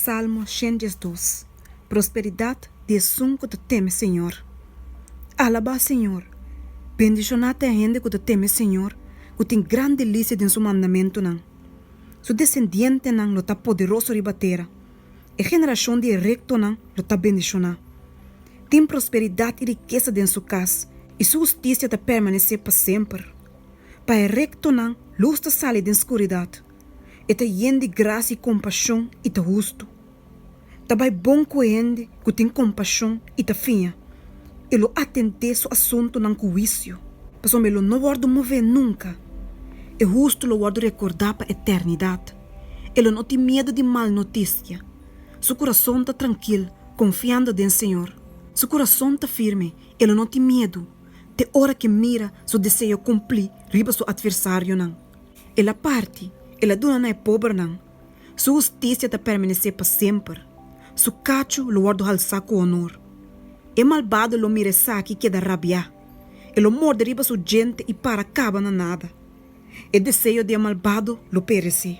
Salmo 112 Prosperidat di esun ku ta teme Señor Alabá Señor! Bendishoná ta e hende ku ta teme Señor, ku tin gran delisia den su mandamentunan. Su desendientenan lo ta poderoso riba tera, e generashon di e rektonan lo ta bendishoná. Tin prosperidat i rikesa den su kas, i su hustisia ta permanesé pa semper. Pa e rektonan lus ta sali den skuridat. E ta yen di grasia i kompashon i ta hustu. Ta bai bon ku e hende ku tin kompashon i ta fiña. E lo atendé su asuntunan ku huisio, pasobra e lo no wòrdu mové nunka. E hustu lo wòrdu rekordá pa eternidat. E lo no tin miedu di mal notisia. Su kurason ta trankil, konfiando den Señor. Su kurason ta firme, e lo no tin miedu, te ora k'e mira su deseo kumplí riba su atversarionan. El a parti, el a duna na e pobernan. Su hustisia ta permanesé pa semper. Su kachu lo wòrdu halsá ku honor. E malbado lo mira esaki i keda rabiá. E lo morde riba su djente i para kaba na nada. E deseo di e malbado lo peresé.